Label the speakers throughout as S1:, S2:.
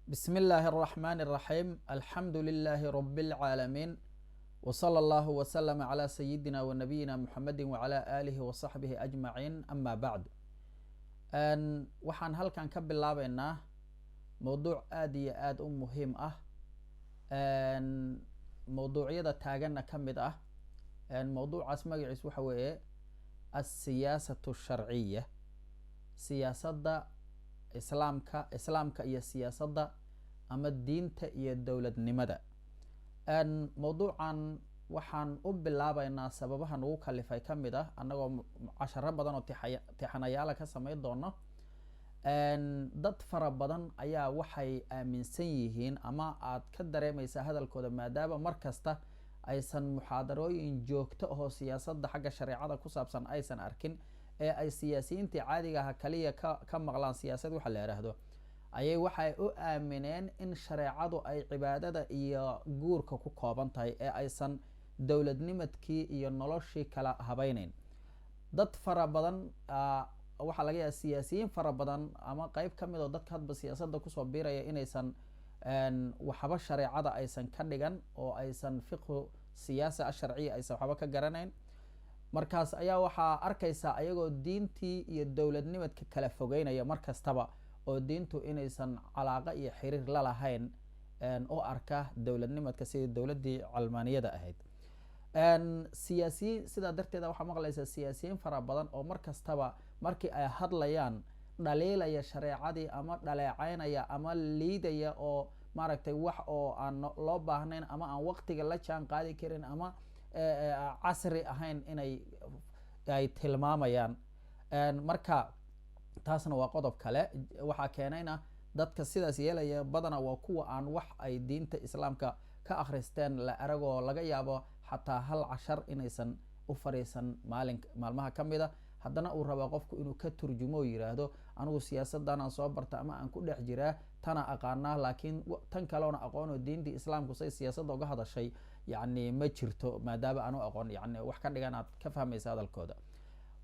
S1: بسم الله الرحمن الرحيم، الحمد لله رب العالمين، وصلى الله وسلم على سيدنا ونبينا محمد وعلى آله وصحبه أجمعين، أما بعد. Waxaan halkan ka bilaabeynaa mowduuc aada iyo aada u muhiim ah, mowduucyada taaganna ka mid ah. Mowduucaas magaciis waxa weeye السياسة الشرعية, siyaasadda Islaamka, Islaamka iyo siyaasadda ama diinta iyo dowladnimada. Mowduucan waxaan u bilaabeynaa sababaha nagu kalifay ka mid ah, annagoo casharo badan oo tixanayaala ka sameyn doono. Dad fara badan ayaa waxay aaminsan yihiin ama aad ka dareemeysaa hadalkooda, maadaama mar kasta aysan muxaadarooyin joogto ahoo siyaasadda xagga shareecada ku saabsan aysan arkin, ee ay siyaasiyiintii caadiga aha kaliya ka maqlaan siyaasad waxa la yidhaahdo, ayay waxay u aamineen in shareecadu ay cibaadada iyo guurka ku kooban tahay ee aysan dowladnimadkii iyo noloshii kala habayneyn. Dad fara badan waxaa laga yaaba, siyaasiyiin fara badan ama qeyb ka mid oo dadka hadba siyaasadda kusoo biiraya, inaysan waxba shareecada aysan ka dhigan oo aysan فقه السياسة الشرعية aysan waxba ka garanayn. Markaas ayaa waxaa arkaysaa ayagoo diintii iyo dowladnimadka kala fogeynaya mar kastaba, oo diintu inaysan calaaqa iyo xiriir la lahayn u arka dowladnimadka, sidii dowladdii calmaaniyada ahayd. Siyaasiyiin sidaa darteeda waxaa maqlaysaa siyaasiyiin fara badan oo mar kastaba markii ay hadlayaan dhaliilaya shareecadii ama dhaleecaynaya ama liidaya, oo maaragtay wax oo aan loo baahnayn ama aan waqtiga la jaan qaadi karin ama casri ahayn inay ay tilmaamayaan. Marka taasna waa qodob kale. Waxaa keenayna dadka sidaas yeelaya badana waa kuwa aan wax ay diinta Islaamka ka akhristeen la aragoo, laga yaabo xataa hal cashar inaysan u fariisan maalin maalmaha ka mid a, haddana uu rabaa qofku inuu ka turjumo oo yiraahdo, "Anigu siyaasadan aan soo barta ama aan ku dhex jiraa, tana aqaanaa, laakiin tan kaleona aqoonoo diintii Islaamku say siyaasadda uga hadashay yacni ma jirto, maadaama aanu aqoon." Yani wax ka dhigan aad ka fahmaysa hadalkooda.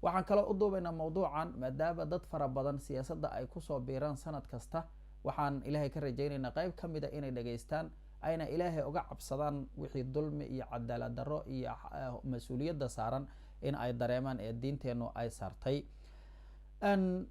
S1: Waxaan kaloo u duubaynaa mawduucan maadaama dad fara badan siyaasadda ay kusoo biiraan sanad kasta. Waxaan Ilaahay ka rajaynaynaa qayb ka mida inay dhageystaan, ayna Ilaahay uga cabsadaan wixii dulmi iyo cadaalad darro iyo mas-uuliyadda saaran in ay dareemaan ee diinteennu ay saartay.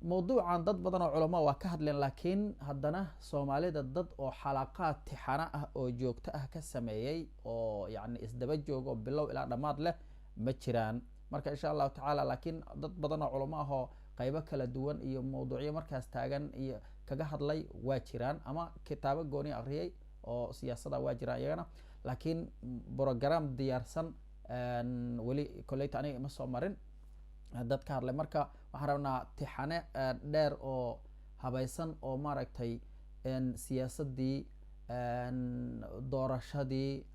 S1: Mawduucan dad badan oo culamo waa ka hadleen, laakiin haddana Soomaalida dad oo xalaqaad tixano ah oo joogto ah ka sameeyey oo yacni isdaba joogo bilow ilaa dhammaad leh ma jiraan. Marka insha Allahu tacaala, laakiin dad badan oo culamo ah oo qaybo kala duwan iyo mawduucyo markaas taagan iyo kaga hadlay waa jiraan, ama kitaabo gooni akriyay oo siyaasada waa jiraan iyagana, laakiin program diyaarsan weli koleyta aniga ima soo marin dad ka hadlay. Marka waxaan rabnaa tixane dheer oo habaysan oo maaragtay siyaasadii, doorashadii,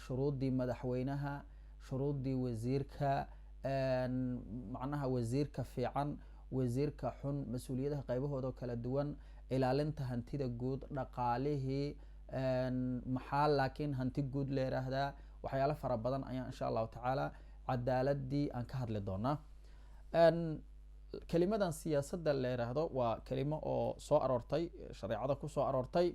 S1: shuruuddii madaxweynaha, shuruuddii wasiirka, macnaha wasiirka fiican, wasiirka xun, mas-uuliyadaha qaybahooda kala duwan, ilaalinta hantida guud, dhaqaalihii, maxaa laakiin hanti guud la yiraahdaa, waxyaalo fara badan ayaan insha Allahu tacaala cadaaladii aan ka hadli doonaa. Kelimadan siyaasadda la yiraahdo waa kelimo oo soo aroortay, shareecada kusoo aroortay.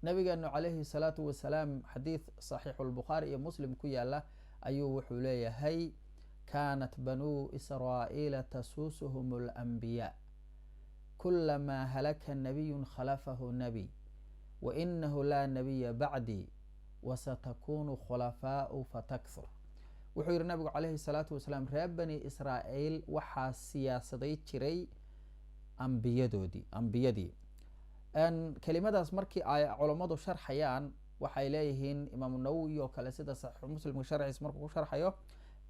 S1: Nabigeenu calayhi salaatu wasalaam xadiid صaxiixu Lbukhaari iyo Muslim ku yaala ayuu wuxuu leeyahay: "كانت بنو إسرائيل تسوسهم الأنبياء، كلما هلك نبي خلفه نبي، وإنه لا نبي بعدي وستكون خلفاء فتكثر." Wuxuu yihi nabigu calayhi salaatu wasalaam, reer Bani Israa'iil waxaa siyaasaday jiray ambiyadoodii, ambiyadii. Kelimadaas markii ay culammadu sharxayaan waxay leeyihiin, Imaamu Nawowi oo kale sida Saxiixu Muslimka sharxiis markuu ku sharxayo,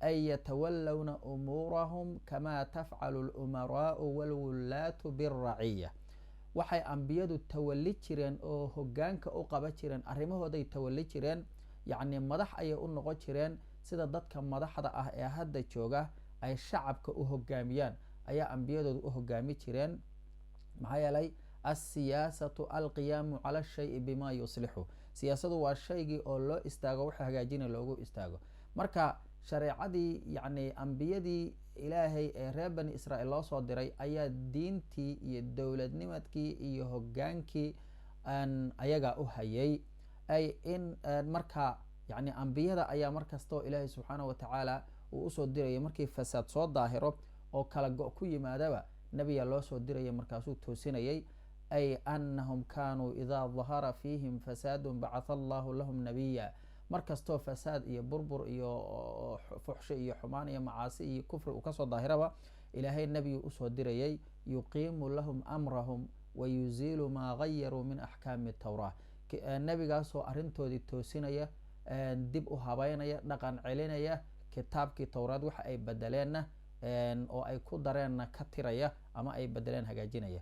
S1: "أي يتولون أمورهم كما تفعل الأمراء والولاة بالرعية." Waxay ambiyadu tawali jireen oo hogaanka u qaba jireen, arrimahooday tawali jireen, yacni madax ayay u noqon jireen, sida dadka madaxda ah ee hadda jooga ay shacabka u hogaamiyaan ayaa ambiyadooda u hogaami jireen. Maxaa yeelay, السياسة القيام على الشيء بما يصلحه. Siyaasadu waa shaygii oo loo istaago waxa hagaajina loogu istaago. Marka shareecadii, yacni ambiyadii Ilaahay ee reer Bani Israa'iil loo soo diray ayaa diintii iyo dowladnimadkii iyo hogaankii ayagaa u hayay. Ay in marka yani ambiyada ayaa markastoo Ilaahay subxaanah wa tacaala uu usoo dirayay, markii fasaad soo daahiro oo kala go' ku yimaadaba, nebiyaa loo soo dirayay, markaasuu toosinayay. Ay anahum kaanuu idaa dahara fiihim fasaadun bacatha Allahu lahum nabiya. Markastoo fasaad iyo burbur iyo fuxsho iyo xumaan iyo macaasi iyo kufri uu kasoo daahiraba, Ilaahay nebiyu usoo dirayay, yuqiimu lahum amrahum wa yuziilu maa gayaruu min axkaami tawraa. Nebigaasoo arrintoodii toosinaya, dib u habeynaya, dhaqan celinaya, kitaabkii Towraad waxa ay bedeleenna oo ay ku dareenna ka tiraya ama ay bedeleen hagaajinaya.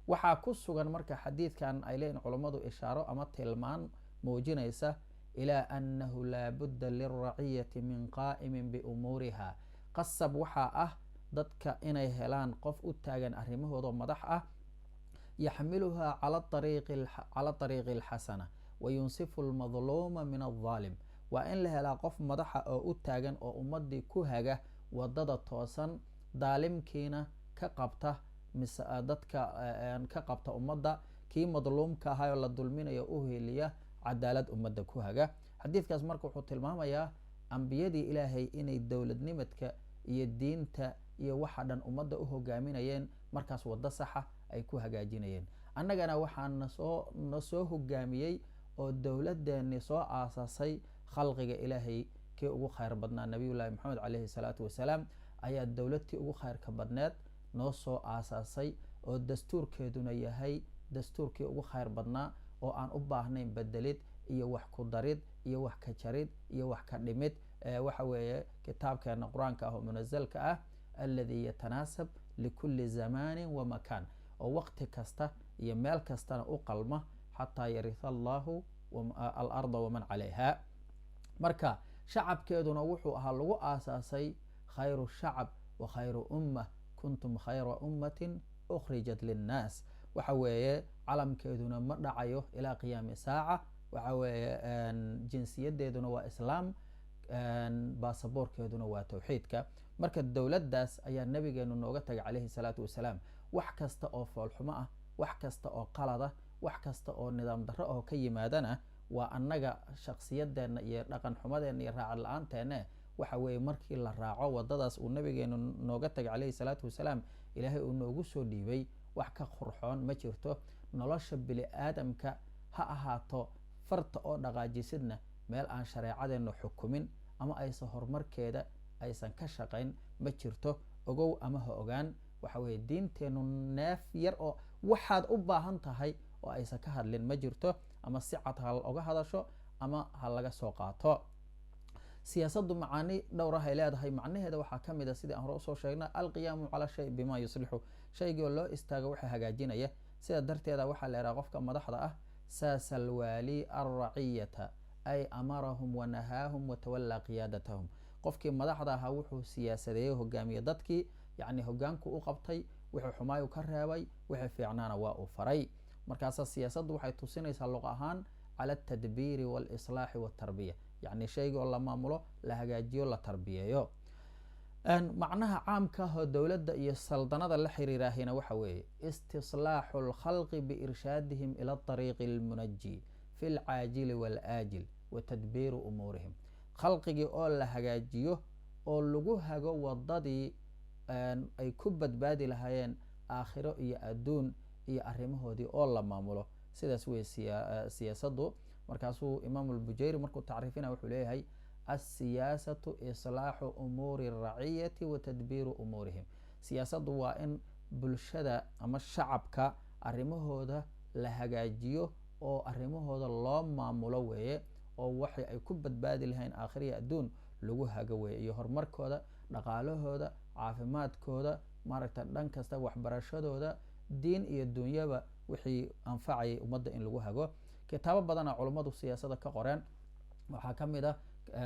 S1: Waxaa ku sugan marka xadiidkan, ay leeyihin culummadu, ishaaro ama tilmaan muujinaysa ilaa annahu laa budda lilraciyati min qaa'imin biumuuriha. Qasab waxaa ah dadka inay helaan qof u taagan arrimahoodao madax ah, yaxmiluhaa cala ariiqi alxasana wa yunsifu almadluuma min aldaalim. Waa in la helaa qof madaxa oo u taagan oo ummadii ku haga wadada toosan, daalimkiina ka qabta, mise dadka ka qabta ummadda, kii madluumka ahaayoo la dulminayo u heliya, cadaalad ummadda ku haga. Xadiidkaas marka wuxuu tilmaamayaa ambiyadii Ilaahay inay dowladnimadka iyo diinta iyo waxa dhan ummadda u hogaaminayeen, markaas waddo saxa ay ku hagaajinayeen. Annagana waxaa nasoo hogaamiyey oo dowladdeeni soo aasaasay khalqiga Ilaahay kii ugu khayr badnaa, Nabiyullaahi Maxamed caleyhi salaatu wasalaam, ayaa dowladtii ugu khayrka badneed noo soo aasaasay, oo dastuurkeeduna yahay dastuurkii ugu khayr badnaa oo aan u baahnayn bedelid iyo wax ku darid iyo wax ka jarid iyo wax ka dhimid. Waxa weeye kitaabkeena Qur-aanka ah oo munazalka ah, alladii yatanaasab likulli zamanin wa makaan, oo waqti kasta iyo meel kastana u qalma, xataa yaritha Allahu alarda waman calayha. Marka shacabkeeduna wuxuu ahaa lagu aasaasay khayru shacab wa khayru umma, kuntum khayra ummatin ukhrijat linnaas. Waxa weeye calamkeeduna ma dhacayo ilaa qiyaami saaca. Waxa weeye jinsiyadeeduna waa Islaam, baasaboorkeeduna waa tawxiidka. Marka dowladdaas ayaa nabigeenu nooga tagay caleyhi salaatu wasalaam. Wax kasta oo foolxumo ah, wax kasta oo qalada, wax kasta oo nidaam darro oo ka yimaadana, waa annaga shaksiyadeenna iyo dhaqan xumadeenna iyo raacad la-aanteenne. Waxa weeye markii la raaco wadadaas uu nabigeenu nooga tagay caleyhi salaatu wasalaam, Ilaahay uu noogu soo dhiibay, wax ka qurxoon ma jirto. Nolosha bini aadamka ha ahaato farta oo dhaqaajisidna, meel aan shareecadeennu xukumin ama aysan horumarkeeda aysan ka shaqayn ma jirto. Ogow ama ha ogaan, waxa weeye diinteennu neef yar oo waxaad u baahan tahay oo aysan ka hadlin ma jirto, ama si cad ha oga hadasho ama ha laga soo qaato. Siyaasaddu macaani dhowrahay leedahay. Macnaheeda waxaa ka mid a, sidii aan hore usoo sheegnay, alqiyaamu calaa shay bima yuslixu, shaygii oo loo istaago waxa hagaajinaya. Sida darteeda waxaa la ihaha qofka madaxda ah saasa alwaali alraciyata, ay amarahum wanahaahum watawallaa qiyaadatahum. Qofkii madaxda ahaa wuxuu siyaasadeeyey, hogaamiye dadkii, yacni hogaanku u qabtay, wuxuu xumaayu ka reebay, wixii fiicnaana waa uu faray. Markaasaa siyaasaddu waxay tusinaysaa luq ahaan cala altadbiiri waalislaaxi waltarbiya, yacni shayga oo la maamulo, la hagaajiyo, la tarbiyeeyo. Macnaha caamka ah oo dowladda iyo saldanada la xiriiraahina waxa weeye istislaaxu alkhalqi biirshaadihim ila ariiqi almunaji fi alcaajili waalaajil wa tadbiiru umuurihim. Khalqigii oo la hagaajiyo oo lagu hago wadadii ay ku badbaadi lahaayeen aakhiro iyo adduun, iyo arrimahoodii oo la maamulo. Sidaas wey siyaasaddu. Markaasuu Imaam Albujayri markuu tacriifina wuxuu leeyahay: alsiyaasatu islaaxu umuuri alraciyati wa tadbiiru umuurihim. Siyaasaddu waa in bulshada ama shacabka arrimahooda la hagaajiyo oo arrimahooda loo maamulo weeye, oo waxay ay ku badbaadi lahayn aakhiriya adduun lagu hago weeye, iyo horumarkooda, dhaqaalahooda, caafimaadkooda, maaragta dhan kasta, waxbarashadooda, diin iyo dunyaba wixii anfacayay ummadda in lagu hago. Kitaabo badana culummadu siyaasada ka qoreen. Waxaa ka mid ah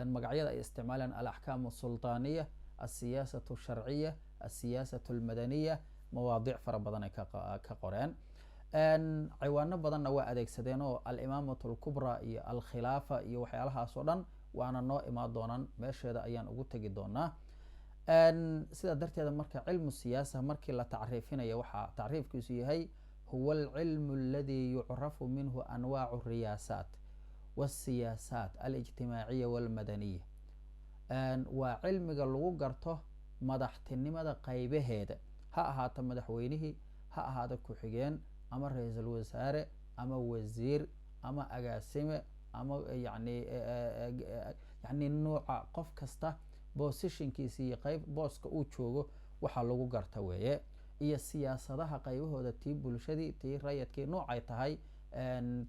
S1: magacyada ay isticmaaleen alaxkaam asultaaniya, alsiyaasatu asharciya, alsiyaasatu almadaniya. Mawaadiic fara badan ay ka qoreen, ciwaano badanna waa adeegsadeen, oo alimaamatu alkubra iyo alkhilaafa iyo waxyaalahaas oo dhan waana noo imaan doonaan, meesheeda ayaan ugu tegi doonaa. Sidaa darteeda marka cilmu siyaasa markii la tacriifinayo, waxaa tacriifkiisu yahay huwa alcilmu aladi yucrafu minhu anwaacu riyaasaat wاsiyaasaat alijtimaaciya walmadaniya. Waa cilmiga lagu garto madaxtinimada qaybaheeda, ha ahaato madaxweynihii, ha ahaado ku-xigeen ama ra-iisul wasaare ama wasiir ama agaasime ama yani nuuca qof kasta positionkiisa iyo qayb booska uu joogo waxaa lagu garta weeye, iyo siyaasadaha qaybahooda, tii bulshadii, tii rayadkii, noocay tahay,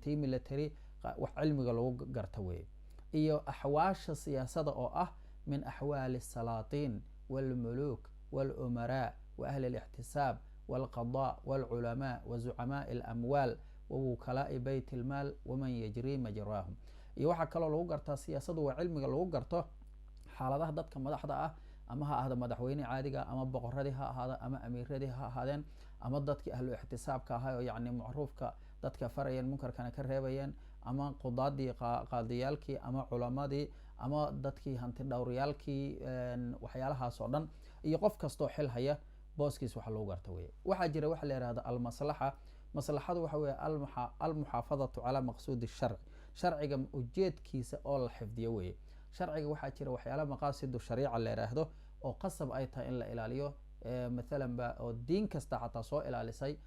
S1: tii military, wax cilmiga lagu garta weeye, iyo axwaasha siyaasada oo ah min axwaali asalaatiin walmuluuk walumaraa wa ahli alixtisaab walqadaa walculamaa wa zucamaai alamwaal wa wukalaai bayt ilmaal waman yajrii majraahum. Iyo waxaa kaloo lagu gartaa siyaasadu waa cilmiga lagu garto xaaladaha dadka madaxda ah, ama ha ahda madaxweyne caadiga, ama boqoradii ha ahaada, ama amiiradii ha ahaadeen, ama dadkii ahlu ixtisaabka ahaa oo yacni macruufka dadka farayeen munkarkana ka reebayeen, ama qudaadii qaadiyaalkii, ama culamadii, ama dadkii hanti dhowryaalkii, waxyaalahaas oo dhan, iyo qof kastoo xil haya booskiis waxa lagu garta weye. Waxaa jira waxa la yihahda almaslaxa. Maslaxadu waxa weye almuxaafadatu calaa maqsuudi sharci, sharciga ujeedkiisa oo la xifdiyo weye. Sharciga waxaa jira waxyaala maqaasidu shariica la yidhaahdo oo qasab ay tahay in la ilaaliyo, mathalan ba oo diin kasta xataa soo ilaalisay,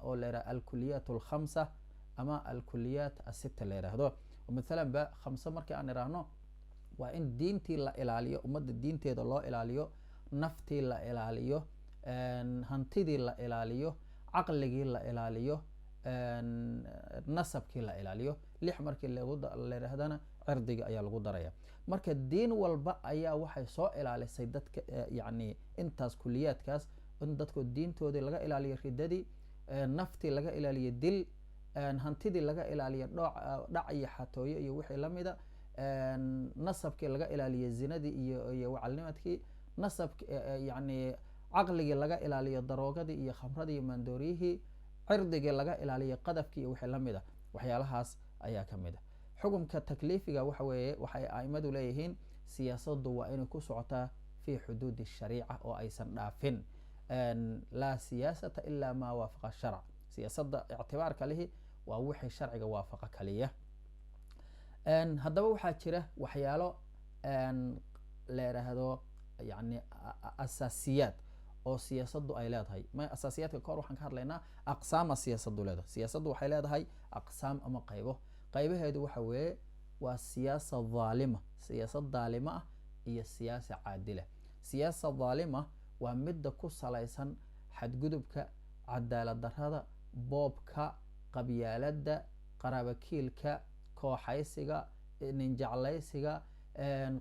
S1: oo la yidhahdo alkuliyaat alkhamsa ama alkuliyaat asita la yidhaahdo. Mathalan ba khamse markii aan idhaahno, waa in diintii la ilaaliyo, ummadda diinteeda loo ilaaliyo, naftii la ilaaliyo, hantidii la ilaaliyo, caqligii la ilaaliyo, nasabkii la ilaaliyo. Lix markii la yidhaahdana cirdiga ayaa lagu daraya. Marka diin walba ayaa waxay soo ilaalisay dadka, yacni intaas kuliyaadkaas, in dadku diintoodii laga ilaaliyo ridadii, naftii laga ilaaliyo dil, hantidii laga ilaaliyo dhac iyo xatooyo iyo wixii lamida, nasabkii laga ilaaliyo zinadii iyo wacalnimadkii, nasabk yacni caqligii laga ilaaliyo daroogadii iyo khamradii iyo maandooryihii, cirdigii laga ilaaliyo qadafkii iyo wixii lamid a. Waxyaalahaas ayaa ka mid a. Xukumka takliifiga waxa weeye waxay aimadu leeyihiin siyaasaddu waa inay ku socotaa fi xuduudi shariica oo aysan dhaafin. Laa siyaasata ilaa maa waafaqa sharc, siyaasadda ictibaarka lihi waa wixii sharciga waafaqa kaliya. Haddaba waxaa jira waxyaalo la yidhaahdo yani asaasiyaad oo siyaasaddu ay leedahay. Asaasiyaadka kahor waxaan ka hadlaynaa aqsaama siyaasaddu leedahay. Siyaasaddu waxay leedahay aqsaam ama qaybo. Qaybaheedu waxa weeye waa siyaasa dhaalima, siyaasad dhaalima ah, iyo siyaasa caadila. Siyaasa dhaalima waa midda ku salaysan xadgudubka, cadaalad darrada, boobka, qabyaaladda, qaraabakiilka, kooxaysiga, ninjeclaysiga.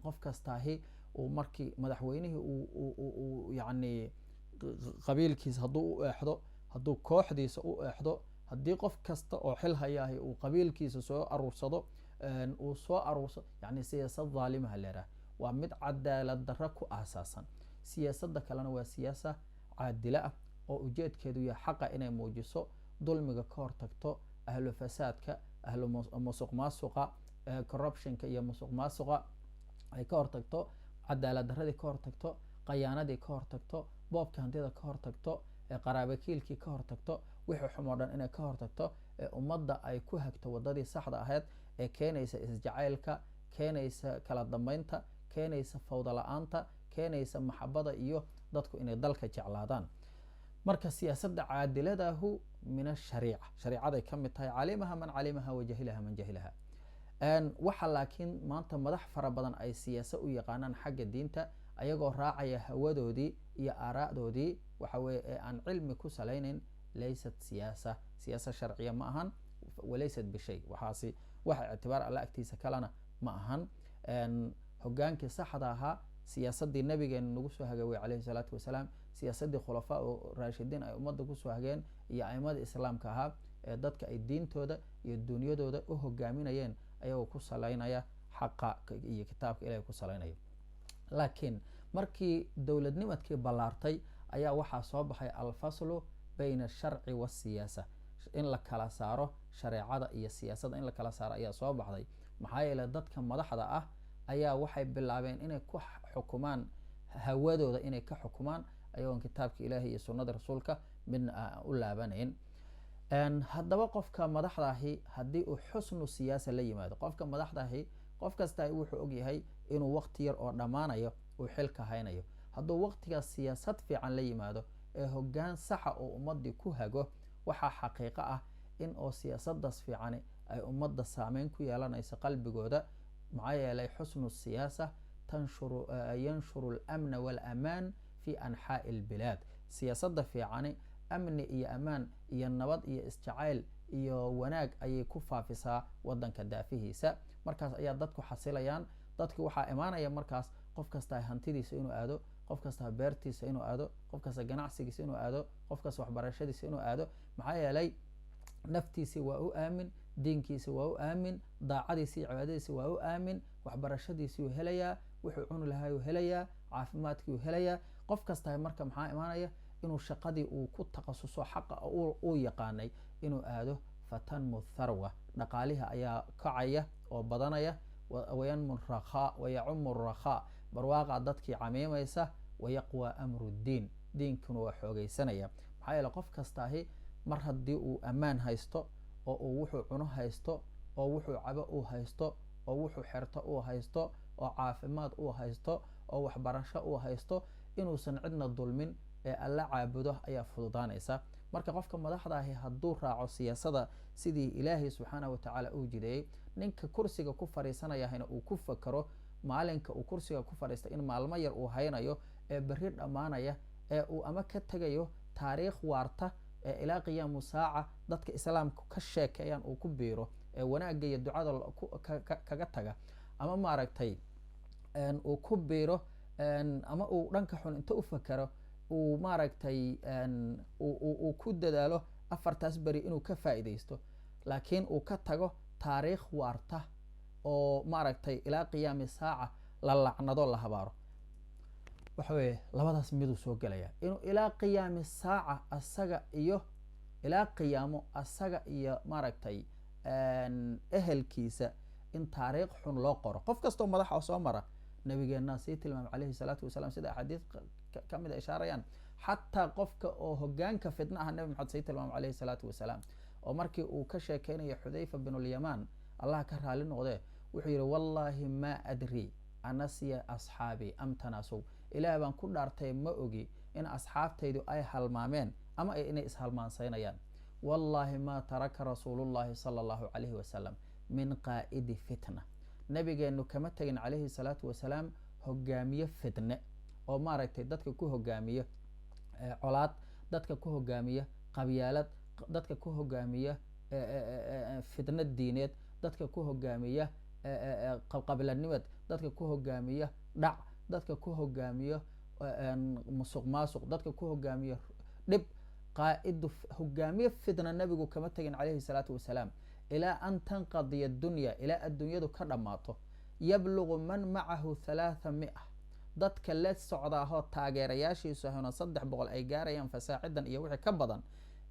S1: Qof kastaahi uu markii madaxweynihii uu yacni qabiilkiisa hadduu u eexdo, hadduu kooxdiisa u eexdo, haddii qof kasta oo xil hayaahi uu qabiilkiisa soo aruursado, uu soo aruursado, yani siyaasad dhaalimaha leeraha waa mid cadaalad darro ku aasaasan. Siyaasadda kalena waa siyaasa caadila ah oo ujeedkeedu yahay xaqa inay muujiso, dulmiga ka hortagto, ahlu fasaadka, ahlu musuq maasuqa, corruptionka iyo musuq maasuqa ay ka hortagto, cadaalad darradii ka hortagto, qayaanadii ka hortagto, boobka hantida ka hortagto, qaraabakiilkii ka hortagto, wixii xumoo dhan inay ka hortagto, ee ummadda ay ku hagto waddadii saxda ahayd ee keenaysa isjacaylka, keenaysa kala dambeynta, keenaysa fawda la-aanta, keenaysa maxabada iyo dadku inay dalka jeclaadaan. Marka siyaasadda caadiladahu min ashariica, shariicaday ka mid tahay, calimaha man calimaha wa jahilaha man jahilaha. Waxa laakiin maanta madax fara badan ay siyaasa u yaqaanaan xagga diinta, ayagoo raacaya hawadoodii iyo aaraa'doodii, waxa weye ee aan cilmi ku salaynayn, laysat siyaasa, siyaasa sharciya ma ahan, walaysat bishay, waxaasi waxa ictibaar alla agtiisa kalena ma ahan. Hogaankii saxda ahaa, siyaasadii nabigeena nagu soo hagawey caleyhi salaatu wasalaam, siyaasadii khulafaa oo raashidiin ay ummadda kusoo hageen iyo aimada islaamka ahaa ee dadka ay diintooda iyo dunyadooda u hogaaminayeen ayagoo ku salaynaya xaqa iyo kitaabka ilahay ku salaynaya. Laakiin markii dowladnimadkii ballaartay ayaa waxaa soo baxay alfaslu bayna asharci waasiyaasa, in la kala saaro shareecada iyo siyaasadda, in la kala saaro ayaa soo baxday. Maxaa yeele dadka madaxda ah ayaa waxay bilaabeen inay ku xukumaan Hawadooda inay ka xukumaan ayagoon kitaabka Ilaahay iyo sunnada Rasuulka midna aan u laabanayn. Haddaba qofka madaxdaahi haddii uu xusnu siyaasa la yimaado, qofka madaxdaahi, qof kasta wuxuu ogyahay inuu waqti yar oo dhammaanayo uu xilka haynayo. Hadduu waqtigaas siyaasad fiican la yimaado ee hoggaan saxa oo ummadii ku hago, waxaa xaqiiqo ah in oo siyaasadaas fiicani ay ummadda saameyn ku yeelanayso qalbigooda. Maxaa yeelay, xusnu siyaasa tanshuru yanshuru alamna waalamaan fi anxaa'i albilaad. Siyaasadda fiicani amni iyo amaan iyo nabad iyo isjacayl iyo wanaag ayay ku faafisaa wadanka daafihiisa. Markaas ayaa dadku xasilayaan. Dadki waxaa imaanaya markaas qof kasta hantidiisa inuu aado, qof kasta beertiisa inuu aado, qof kasta ganacsigiisa inuu aado, qof kasta waxbarashadiisa inuu aado. Maxaa yeelay, naftiisi waa u aamin, diinkiisi waa u aamin, daacadiisi iyo cibaadadiisi waa u aamin, waxbarashadiisiuu helayaa, wuxuu cuni lahaayuu helayaa, caafimaadkiiuu helayaa qof kasta. Marka maxaa imaanaya? Inuu shaqadii uu ku takhasuso, xaqa uu yaqaanay inuu aado. Fatanmu tharwa, dhaqaaliha ayaa kacaya oo badanaya. Wayanmu rakhaa wayacumu rakhaa, barwaaqa dadkii camiimaysa. Wayaqwa amru diin, diinkuna waa xoogaysanaya. Maxaa yeele, qof kastaahi mar haddii uu ammaan haysto oo uu wuxuu cuno haysto oo wuxuu cabo uu haysto oo wuxuu xerto uu haysto oo caafimaad uu haysto oo waxbarasho uu haysto, inuusan cidna dulmin ee Alla caabudo ayaa fududaanaysa. Marka qofka madaxdaahi hadduu raaco siyaasada sidii Ilaahay subxaanah watacaala uu jideeyey, ninka kursiga ku fadhiisanayahayna uu ku fakaro maalinka uu kursiga ku fadhiista in maalmo yar uu haynayo ee berri dhammaanaya, ee uu ama ka tegayo taariikh waarta ee ilaa qiyaamu saaca dadka Islaamka ka sheekeeyaan uu ku biiro, ee wanaagga iyo ducada kaga taga, ama maaragtay uu ku biiro, ama uu dhanka xun inta u fakero uu maaragtay uu ku dadaalo 4taas beri inuu ka faa'iidaysto, laakiin uu ka tago taariikh waarta oo maaragtay ilaa qiyaami saaca la lacnado, la habaaro. Waxa weeye labadaas miduu soo gelaya: inuu ilaa qiyaami saaca asaga iyo ilaa qiyaamo asaga iyo maaragtay ehelkiisa in taariikh xun loo qoro. Qof kastoo madaxa soo mara, Nabigeenna sii tilmaamay calayhi salaatu wasalaam, sida axaadiis ka mid a ishaarayaan. Xataa qofka oo hogaanka fitna ah, Nabi Maxamed sii tilmaamay calayhi salaatu wasalaam, oo markii uu ka sheekeynayo Xudayfa binulyamaan, Allah ka raali noqdee, wuxuu yihi: "Wallaahi maa adri anasiya asxaabii am tanaasow." Ilaah baan ku dhaartay, ma ogi in asxaabtaydu ay halmaameen ama inay ishalmaansaynayaan. "Wallaahi maa taraka rasuulullahi sala Allahu calayhi wasalam min qaa'idi fitna." Nabigeenu kama tegin calayhi salaatu wasalaam hogaamiye fitne oo maaragtay dadka ku hogaamiya colaad, dadka ku hogaamiya qabyaalad, dadka ku hogaamiya fitna diineed, dadka ku hogaamiya qabqablanimad, dadka ku hogaamiya dhac, dadka ku hogaamiya musuq maasuq, dadka ku hogaamiya dhib. Qaa'idu hogaamiye fitna Nabigu kama tegin calayhi salaatu wasalaam ilaa an tanqadiya addunya, ilaa adduunyadu ka dhammaato. "Yablugu man macahu 300", dadka la socdaahoo taageerayaashiisu ahuna 300 ay gaarayaan fasaacidan iyo wixii ka badan.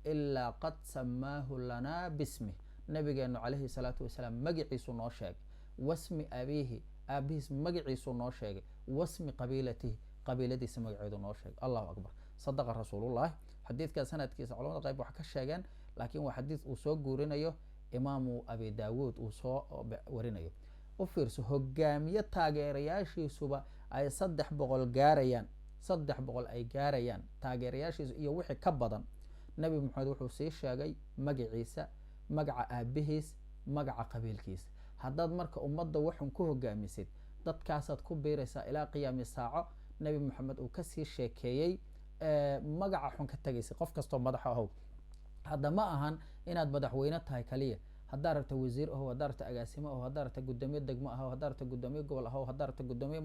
S1: "Ilaa qad samaahu lanaa bismih", Nabigeenu calayhi salaatu wasalaam magaciisu noo sheegay. "Wasmi abiihi", aabihiis magaciisuu noo sheegay. "Wasmi qabiilatihi", qabiiladiisa magaceedu noo sheegay. Allahu akbar, sadaqa rasuulullahi. Xadiidka sanadkiisa culamada qayb wax ka sheegeen, laakiin waa xadiid uu soo guurinayo Imaamu Abi Daawuud uu soo warinayo. U fiirso, hogaamiye taageerayaashiisuba ay 300 gaarayaan, 300 ay gaarayaan taageerayaashiisu iyo wixii ka badan, Nabi Maxamed wuxuu sii sheegay magaciisa, magaca aabihiis, magaca qabiilkiisa. Haddaad marka ummadda waxun ku hogaamisid, dadkaasaad ku biiraysaa ilaa qiyaami saaco Nabi Maxamed uu kasii sheekeeyey, magaca xun ka tagaysa. Qof kastoo madaxa ahow, hadda ma ahan inaad madaxweyne tahay kaliya. Haddaa rabta wasiir ahow, haddaa rabta agaasimo ahow, haddaa rabta guddoomiye degmo ahow, haddaa rabta guddoomiye gobol ahow, haddaa rabta guddoomiye,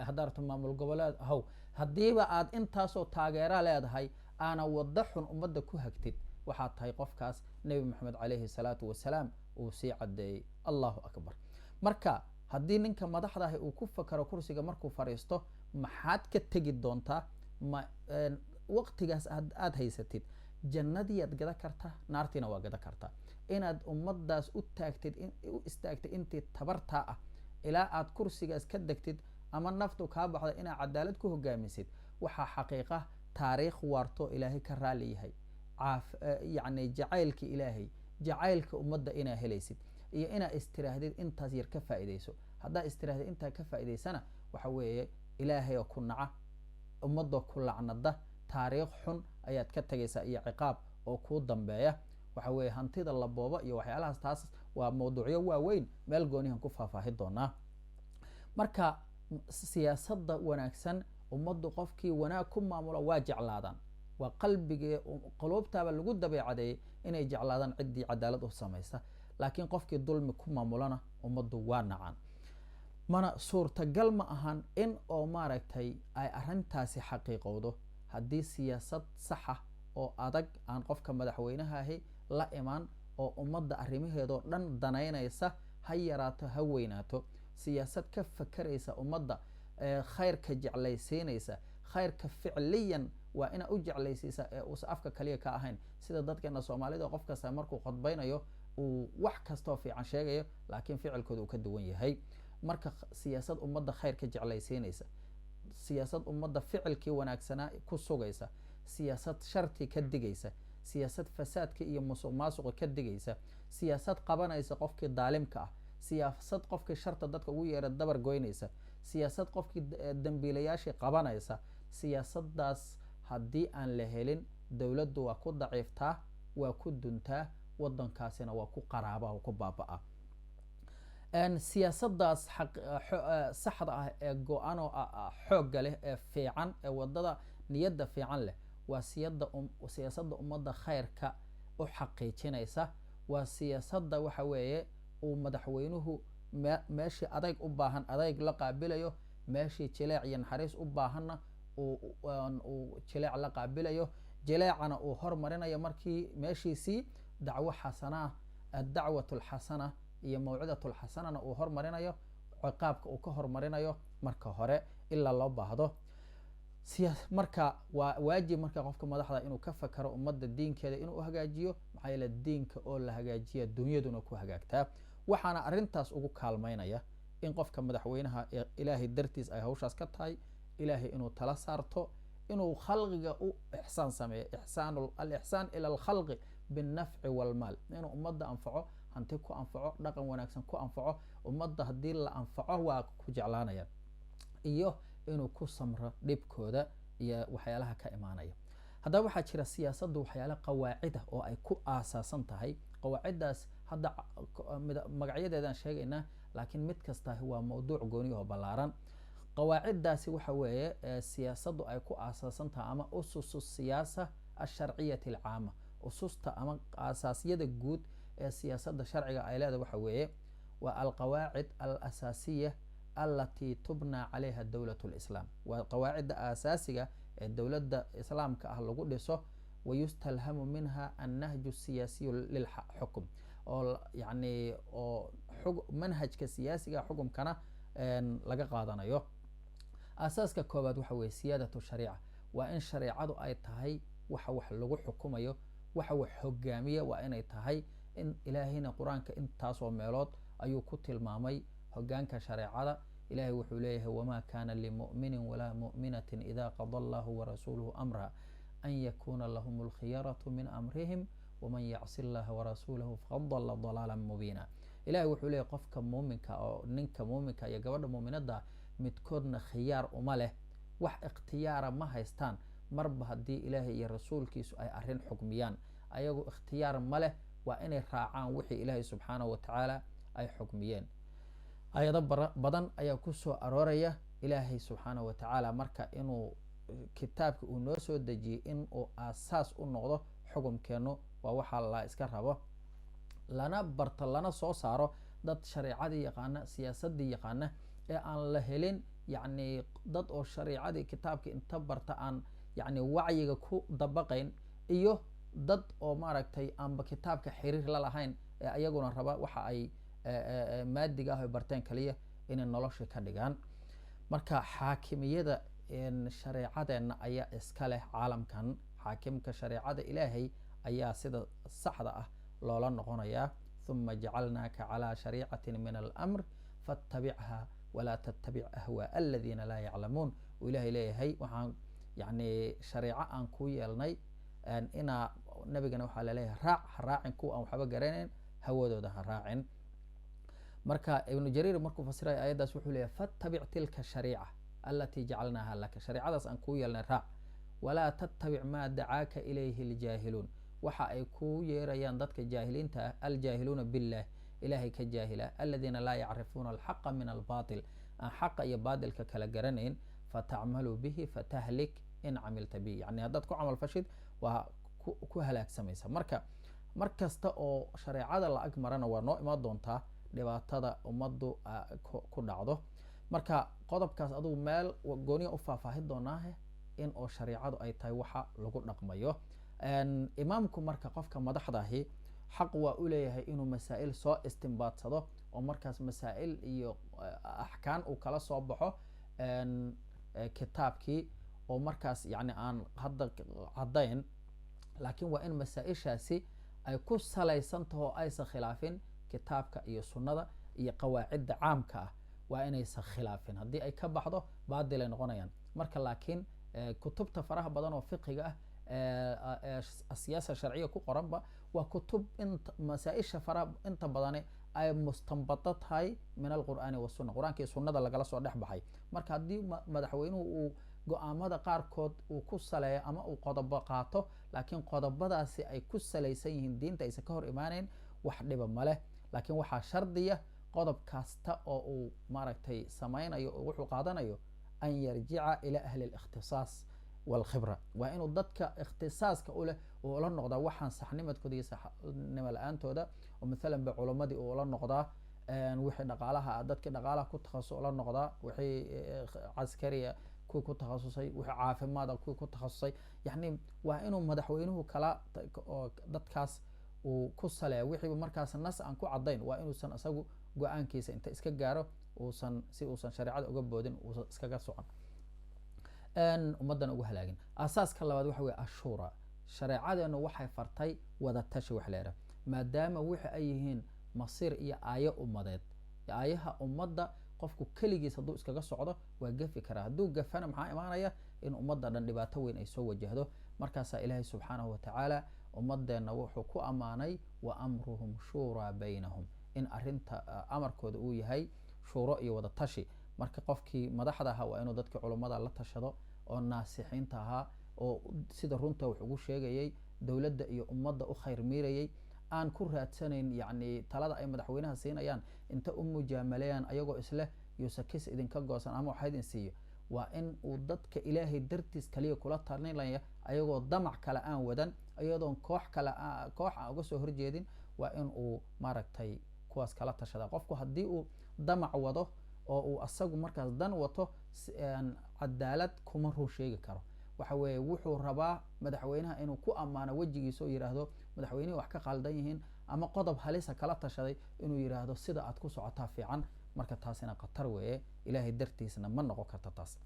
S1: haddaa rabta maamul goboleed ahow, haddiiba aad intaasoo taageera leedahay aana waddo xun ummadda ku hagtid, waxaad tahay qofkaas Nebi Maxamed calayhi salaatu wasalaam uu sii caddeeyey. Allahu akbar. Marka haddii ninka madaxdahi uu ku fakaro kursiga markuu fadhiisto, maxaad ka tegi doontaa? Ma waqtigaas aada haysatid jannadiiaad gada kartaa, naartiina waa gada kartaa. Inaad ummaddaas u taagtid, u istaagtid intii tabartaa ah ilaa aad kursigaas ka degtid. Ama naftu kaa baxda inaad cadaalad ku hogaamisid, waxaa xaqiiqa taariikh waarto Ilaahay ka raali yahay, yacni jacaylka Ilaahay, jacaylka ummadda inaa helaysid, iyo inaa istiraahdid intaas yar ka faa'iidayso. Haddaa istirahdid intaa ka faa'iidaysana, waxa weeye Ilaahay oo ku naca, ummadoo ku lacnada, taariikh xun ayaad ka tegaysaa iyo ciqaab oo kuu dambeeya. Waxa weeye hantida la boobo iyo waxyaalahaas, taas waa mawduucyo waaweyn, meel goonihan ku faahfaahi doonaa. Marka siyaasadda wanaagsan, ummaddu qofkii wanaag ku maamula waa jeclaadaan. Waa qalbigee, quluubtaaba lagu dabeecadeeyey inay jeclaadaan ciddii cadaalad u samaysa. Laakiin qofkii dulmi ku maamulana ummaddu waa nacaan. Mana suurtagal ma ahan in oo maaragtay ay arrintaasi xaqiiqowdo haddii siyaasad saxa oo adag aan qofka madaxweynahahi la imaan oo ummadda arrimaheedoo dhan danaynaysa, ha yaraato ha weynaato, siyaasad ka fakeraysa ummadda, khayrka jeclaysiinaysa. Khayrka ficliyan waa inaa u jeclaysiisa ee uusa afka kaliya ka ahayn, sida dadkeena Soomaalida, qof kasta markuu khudbaynayo uu wax kastoo fiican sheegayo, laakiin ficilkooda uu ka duwan yahay. Marka siyaasad ummadda khayrka jeclaysiinaysa, siyaasad ummadda ficilkii wanaagsanaa ku sugaysa, siyaasad sharti ka digaysa, siyaasad fasaadka iyo musuq maasuqa ka digaysa, siyaasad qabanaysa qofkii daalimka ah, siyaasad qofkii sharta dadka ugu yeera dabar goynaysa, siyaasad qofkii dambiilayaashii qabanaysa, siyaasaddaas haddii aan la helin, dowladdu waa ku daciiftaa, waa ku duntaa, waddankaasina waa ku qaraaba oo ku baaba-a. Siyaasaddaas saxda ah ee go-anoo xoogga leh ee fiican ee wadada niyadda fiican leh waa siyaasadda ummadda khayrka u xaqiijinaysa. Waa siyaasadda waxa weeye uu madaxweynuhu meeshii adayg u baahan adayg la qaabilayo, meeshii jileec iyo naxariis u baahanna uu jileec la qaabilayo, jileecana uu hormarinayo markii meeshiisii dacwo xasanaa, addacwat alxasana iyo mawcidat alxasanana uu hormarinayo, ciqaabka uu ka hormarinayo marka hore ilaa loo baahdo. Marka waa waajib marka qofka madaxda inuu ka fakaro ummadda diinkeeda inuu hagaajiyo, maxaa yeele diinka oo la hagaajiya dunyaduna ku hagaagtaa. Waxaana arrintaas ugu kaalmaynaya in qofka madaxweynaha Ilaahay dartiis ay hawshaas ka tahay, Ilaahay inuu tala saarto, inuu khalqiga u ixsaan sameeyo, ixsaan, alixsaan ila alkhalqi binnafci walmaal, inuu ummadda anfaco, hanti ku anfaco, dhaqan wanaagsan ku anfaco. Ummadda haddii la anfaco waa ku jeclaanayaan, iyo inuu ku samro dhibkooda iyo waxyaalaha ka imaanaya. Haddaba waxaa jira siyaasaddu waxyaala qawaacida oo ay ku aasaasan tahay. Qawaaciddaas hadda magacyadeedaan sheegaynaa, laakiin mid kasta waa mawduuc gooni oo ballaaran. Qawaaciddaasi waxa weeye siyaasaddu ay ku aasaasan tahay ama ususu siyaasa alsharciyati alcaama, ususta ama aasaasyada guud ee siyaasadda sharciga ay leedahay waxa weeye waa alqawaacid alasaasiya alatii tubna calayha dowlat lislaam. Waa qawaacidda aasaasiga ee dowladda islaamka ah lagu dhiso. Wayustalhamu minha annahju siyaasiyu lilxukm, oo yani oo manhajka siyaasiga xukumkana laga qaadanayo. Aasaaska koobaad waxa weye siyaadatu shariica. Waa in shareecadu ay tahay waxa wax lagu xukumayo, waxa wax hogaamiya waa inay tahay. In Ilaahayna Qur-aanka intaasoo meelood ayuu ku tilmaamay hogaanka shareecada. Ilahay wuxuu leeyahay: "Wamaa kana limu'minin walaa mu'minatin ida qada allahu warasuuluhu amra an yakuna lahum alkhiyaratu min amrihim, waman yacsi allaha warasuulahu faqad dalla dalaala mubiina." Ilahay wuxuu leeyahy qofka muuminka oo ninka muuminka iyo gabadha muuminada midkoodna khiyaar uma leh, wax ikhtiyaara ma haystaan marba haddii Ilaahay iyo rasuulkiisu ay arrin xukmiyaan. Ayagu ikhtiyaar ma leh, waa inay raacaan wixii Ilaahay subxaanahu watacaala ay xukmiyeen. Ayado badan ayaa kusoo arooraya Ilaahay subxaanahu watacaala marka inuu kitaabka uu noo soo dejiyey inuu aasaas u noqdo xukumkeennu waa waxaa la iska rabo, lana barto, lana soo saaro dad shareecadii yaqaana, siyaasadii yaqaana, ee aan la helin yacni dad oo shareicadii kitaabka inta barta aan yacni wacyiga ku dabaqayn, iyo dad oo maaragtay aanba kitaabka xiriir la lahayn ee ayaguna raba waxa ay maadiga ah ay barteen kaliya inay nolosha ka dhigaan. Marka xaakimiyada shareecadeenna ayaa iska leh caalamkan. Xaakimka shareecada Ilaahay ayaa sida saxda ah loola noqonayaa. "Huma jacalnaaka calaa shariicatin min almr fatabichaa." Walaa tattabic ahwaa aladiina laa yaclamuun. Uu Ilaahay leeyahay, waxaan yani shareeco aan kuu yeelnay inaa nabigana waxaa laleeyahay raac, ha raacin kuwa aan waxba garanayn, hawadooda ha raacin. Marka Ibnu Jariir markuu fasiraya ayaddaas wuxuu leeyahay: fattabic tilka shariica alatii jacalnaaha laka, shareecadaas aan kuu yeelnay raac. Walaa tattabic maa dacaaka ilayhi aljaahiluun, waxa ay kuu yeerayaan dadka jaahiliinta ah, aljaahiluuna billah, Ilaahay ka jaahila, aladiina laa yacrifuuna alxaqa min albaatil, aan xaqa iyo baatilka kala garanayn. Fatacmaluu bihi fatahlik in camilta bihi, yani haddaad ku camal fashid waa ku halaagsamaysa. Marka mar kasta oo shareecada la ag marana waa noo imaan doontaa dhibaatada ummaddu ku dhacdo. Marka qodobkaas adugu meel gooniya u faahfaahin doonaahe in oo shareecadu ay tahay waxa lagu dhaqmayo. Imaamku marka qofka madaxda ahi xaq waa u leeyahay inuu masaa'il soo istinbaadsado oo markaas masaa'il iyo axkaan uu kala soo baxo kitaabkii oo markaas yani aan hadda caddayn, laakiin waa in masaa-ishaasi ay ku salaysan taho aysan khilaafin kitaabka iyo sunnada iyo qawaacidda caamka ah. Waa inaysan khilaafin. Haddii ay ka baxdo baadilay noqonayaan. Marka laakiin kutubta faraha badan oo fiqiga ah, asiyaasa sharciya ku qoranba, waa kutub int masaa-isha faraha inta badani ay mustanbado tahay min alqur'aani wasunna, Qur-aanka iyo sunnada lagala soo dhex baxay. Marka haddii madaxweynuhu uu go-aamada qaarkood uu ku saleeyo ama uu qodobo qaato, laakiin qodobadaasi ay ku salaysan yihiin diinta, aysan ka hor imaaneyn, wax dhiba maleh. Laakiin waxaa shardiya qodob kasta oo uu maaragtay samaynayo oo wuxuu qaadanayo an yarjica ila ahli alikhtisaas walkhibra, waa inuu dadka ikhtisaaska u leh uu ula noqdaa waxaan saxnimadkooda iyo saxnimo la-aantooda, oo mathalan ba culammadii uu ula noqdaa, wixii dhaqaalaha dadkii dhaqaalaha ku takhasus ula noqdaa, wixii caskariya kuwii ku takhasusay, wixii caafimaada kuwii ku takhasusay. Yacni waa inuu madaxweynuhu kala dadkaas uu ku saleeya wixiiba markaas nas aan ku caddayn. Waa inuusan isagu go-aankiisa inta iska gaaro uusan si uusan shareecada uga boodin, uusan iskaga socon, ummaddana ugu halaagin. Asaaska labaad waxa weye ashuura. Shareecadeenu waxay fartay wadatashi wax leedahay, maadaama wixi ay yihiin masiir iyo aayo ummadeed. Aayaha ummadda qofku keligiis hadduu iskaga socdo waa gafi karaa. Hadduu gafana maxaa imaanaya? In ummadda dhan dhibaato weyn ay soo wajahdo. Markaasaa Ilaahay subxaanahu watacaala ummadeenna wuxuu ku ammaanay: wa amruhum shuuraa baynahum, in arrinta amarkooda uu yahay shuuro iyo wadatashi. Marka qofkii madaxda ahaa waa inuu dadkii culummada la tashado oo naasixiinta ahaa oo sida runta wax ugu sheegayay, dowladda iyo ummadda u khayr miirayay, aan ku raadsanayn yacni talada ay madaxweynaha siinayaan inta u mujaamaleeyaan ayagoo isleh yuusa kis idinka goosan ama waxa idin siiyo. Waa in uu dadka Ilaahay dartiis kaliya kula talinaya, ayagoo damac kale aan wadan, iyadoon koox kale koox aan uga soo horjeedin. Waa in uu maaragtay kuwaas kala tashada. Qofku haddii uu damac wado oo uu asagu markaas dan wato, cadaalad kuma run sheegi karo. Waxa weeye wuxuu rabaa madaxweynaha inuu ku ammaano wejigiisa oo yidhaahdo madaxweynihii wax ka qaldan yihiin, ama qodob halisa kala tashaday inuu yidhaahdo sida aad ku socotaa fiican. Marka taasina khatar weeye, Ilaahay dartiisna ma noqon karta taas.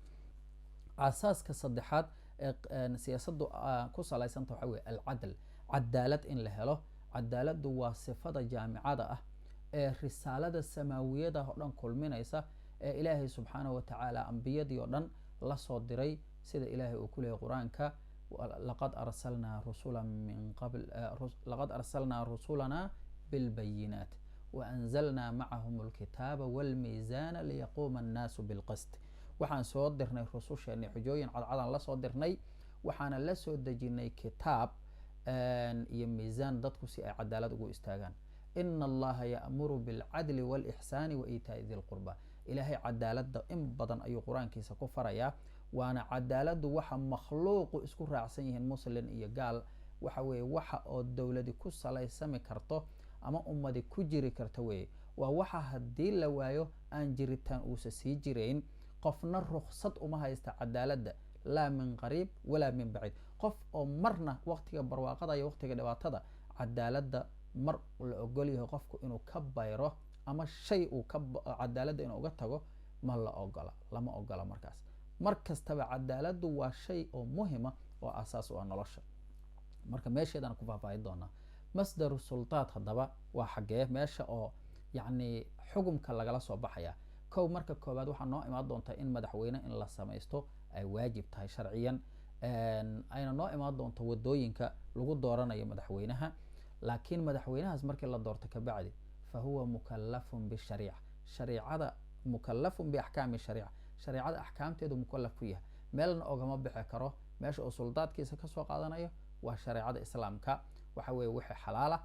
S1: Asaaska saddexaad ee siyaasaddu ku salaysanta waxa weye alcadl, cadaalad in la helo. Cadaaladdu waa sifada jaamicada ah ee risaalada samaawiyada oo dhan kulminaysa, ee Ilaahay subxaanahu watacaala ambiyadii oo dhan la soo diray, sida Ilaahay uu ku leeyay Qur-aanka: laqad arsalnaa rusula min qabl, laqad arsalnaa rusulana bilbayinaat waanzalnaa macahum alkitaaba walmiisaana liyaquuma annaasu bilqist. Waxaan soo dirnay rususheeni xujooyin cadcadaan la soo dirnay, waxaana la soo dejinay kitaab iyo miisaan dadku si ay cadaalad ugu istaagaan. Ina Allaha ya'muru bilcadli walixsaani wa iitaa'i di lqurba. Ilaahay cadaaladda in badan ayuu Qur-aankiisa ku farayaa. Waana cadaaladdu waxa makhluuqu isku raacsan yihiin, muslin iyo gaal. Waxa weeye waxa oo dowladi ku salaysami karto ama ummadi ku jiri karto weeye. Waa waxa haddii la waayo aan jiritaan uusa sii jirayn. Qofna ruksad uma haysta cadaaladda, laa min qariib walaa min baciid. Qof oo marna waqtiga barwaaqada iyo waqtiga dhibaatada cadaaladda mar la ogol yahay qofku inuu ka bayro ama shay uu ka cadaaladda inuu uga tago ma la ogola, lama ogola. Markaas mar kastaba cadaaladdu waa shay oo muhima oo asaas u ah nolosha. Marka meesheedaan ku faahfaahin doonaa. Masdaru sultaat haddaba waa xaggee, meesha oo yacni xukumka lagala soo baxaya? Kow, marka koobaad waxaa noo imaan doontaa in madaxweyne in la samaysto ay waajib tahay sharciyan, ayna noo imaan doonto wadooyinka lagu dooranayo madaxweynaha. Laakiin madaxweynahaas markii la doorto kabacdi, fa huwa mukalafun bishariica, shariicada mukalafun biaxkaami shariica, shareicada axkaamteedu mukalaf ku yahay, meelna ogama bixi karo. Meesha uu suldaadkiisa kasoo qaadanayo waa shareecada Islaamka. Waxa weeye wixii xalaala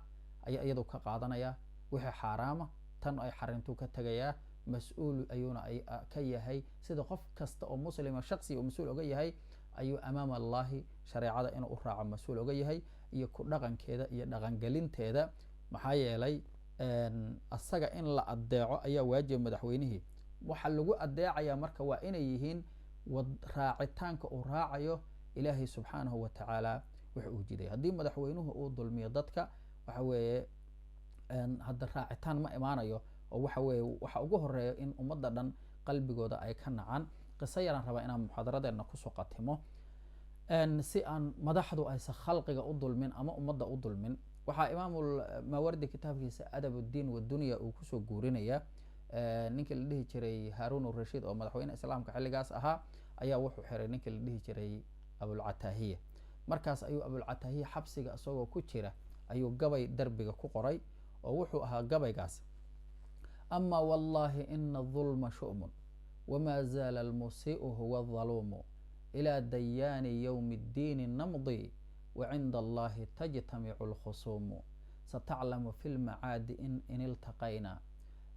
S1: ayaa iyadu ka qaadanaya, wixii xaaraama tan ay xarintuu ka tegayaa. Mas-uul ayuuna ka yahay, sida qof kasta oo muslima shaqsiga uu mas-uul oga yahay ayuu amaama Allahi shareecada inuu u raaco mas-uul oga yahay, iyo ku dhaqankeeda iyo dhaqangelinteeda. Maxaa yeelay asaga in la adeeco ayaa waajiba madaxweynihii. Waxaa lagu adeecaya marka waa inay yihiin raacitaanka uu raacayo Ilaahay subxaanahu wa tacaala wix uu jiday. Haddii madaxweynuhu uu dulmiyo dadka, waxa weeye hadda raacitaan ma imaanayo, oo waxa weeye waxa ugu horeeya in ummadda dhan qalbigooda ay ka nacaan. Qiso yaraan rabaa inaan muxaadaradeena kusoo qatimo, si aan madaxdu aysan khalqiga u dulmin ama ummadda u dulmin. Waxaa Imaamulmawardi kitaabkiisa Adab Uddiin Wadunya uu kusoo guurinaya ninkii la dhihi jiray Haarun Rashiid, oo madaxweyne Islaamka xilligaas ahaa, ayaa wuxuu xiray ninkii la dhihi jiray Abulcatahiya. Markaas ayuu Abulcatahiya xabsiga isagoo ku jira ayuu gabay derbiga ku qoray, oo wuxuu ahaa gabaygaas: ama wallahi ina adulma shu'mun, wma zaala almusii'u huwa aldaluumu, ilaa dayaani yowmi ddiini namdi, wacinda Allahi tajtamicu alkhusuumu, sataclamu fi lmacaadi in iltaqayna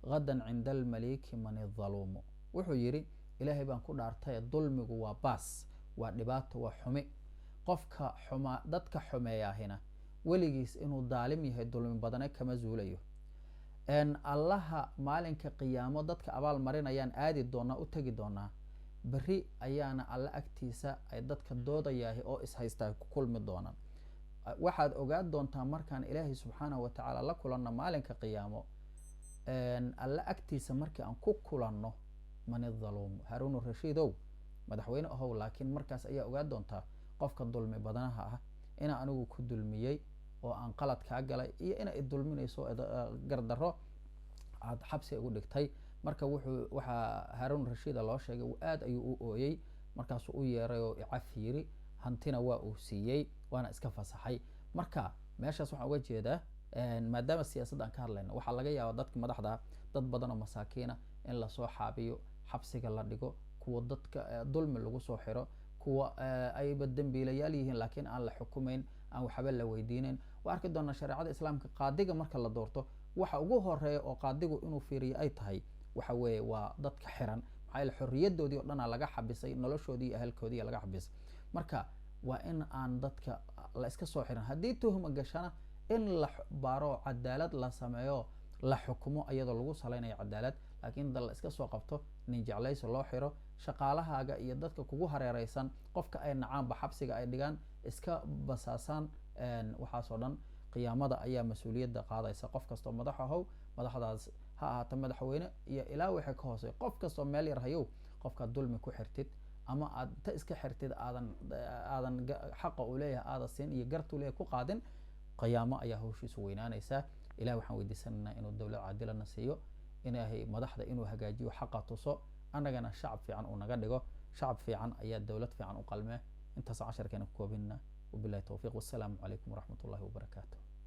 S1: gadan cinda almaliki man idaluumu. Wuxuu yidhi: Ilaahay baan ku dhaartaye, dulmigu waa baas, waa dhibaato, waa xumi. Qofka xuma dadka xumeeyaahina weligiis inuu daalim yahay, dulmi badane kama zuulayo. Allaha maalinka qiyaamo dadka abaal marinayaan aadi doonaa, u tegi doonaa berri, ayaana Alle agtiisa ay dadka doodayahay oo ishaystaa ku kulmi doonaan. Waxaad ogaan doontaa markaan Ilaahay subxaanahu wa tacaala la kulanno maalinka qiyaamo, Alle agtiisa markii aan ku kulanno, man idaluumu. Haruun Rashiidow, madaxweyne ahow, laakiin markaas ayaa ogaan doontaa qofka dulmi badanaha ah, inaa anigu ku dulmiyey oo aan qalad kaa galay, iyo ina idulminayso gardarro aada xabsi igu dhigtay. Marka wuxuu waxaa Haarun Rashiida loo sheegay, aad ayuu u ooyey. Markaasuu u yeeray oo icaf yiri, hantina waa uu siiyey, waana iska fasaxay. Marka meeshaas waxaan uga jeedaa, maadaama siyaasadda aan ka hadlayno, waxaa laga yaabaa dadka madaxda dad badan oo masaakiina in lasoo xaabiyo, xabsiga la dhigo, kuwa dadka dulmi lagu soo xiro, kuwa ayba dembiilayaal yihiin laakiin aan la xukumayn, aan waxba la weydiinayn. Waa arki doonaa shareecada Islaamka qaadiga marka la doorto, waxa ugu horeeya oo qaadigu inuu fiiriyo ay tahay waxa weeye waa dadka xiran. Maxaa yeele xorriyadoodii oo dhanaa laga xabisay, noloshoodii iyo ahalkoodii laga xabisay. Marka waa in aan dadka la iska soo xiran, haddii tuhma gashana in la baaro, cadaalad la sameeyo, la xukumo iyadoo lagu salaynayo cadaalad. Laakiin da la iska soo qabto, nin jeclaysi loo xiro, shaqaalahaaga iyo dadka kugu hareereysan qofka ay nacaanba xabsiga ay dhigaan, iska basaasaan, waxaasoo dhan qiyaamada ayaa mas-uuliyadda qaadaysa. Qof kastoo madax ahow, madaxdaas ha ahaato madaxweyne iyo ilaa wixii ka hoosey, qof kastoo meel yar hayow, qofkaad dulmi ku xirtid ama aad inta iska xirtid aadan xaqa uu leeyahay aada siin iyo gartuu leeyahay ku qaadin, qiyaamo ayaa hawshiisu weynaanaysaa. Ilahi waxaan weydiisanaynaa inuu dowlad caadilana siiyo, Ilaahay madaxda inuu hagaajiyo, xaqa tuso, annagana shacab fiican uu naga dhigo. Shacab fiican ayaa dowlad fiican u qalmee. Intaas casharkeena ku koobinna, wabillahi towfiiq, wassalaamu calaykum waraxmat ullahi wabarakaatu.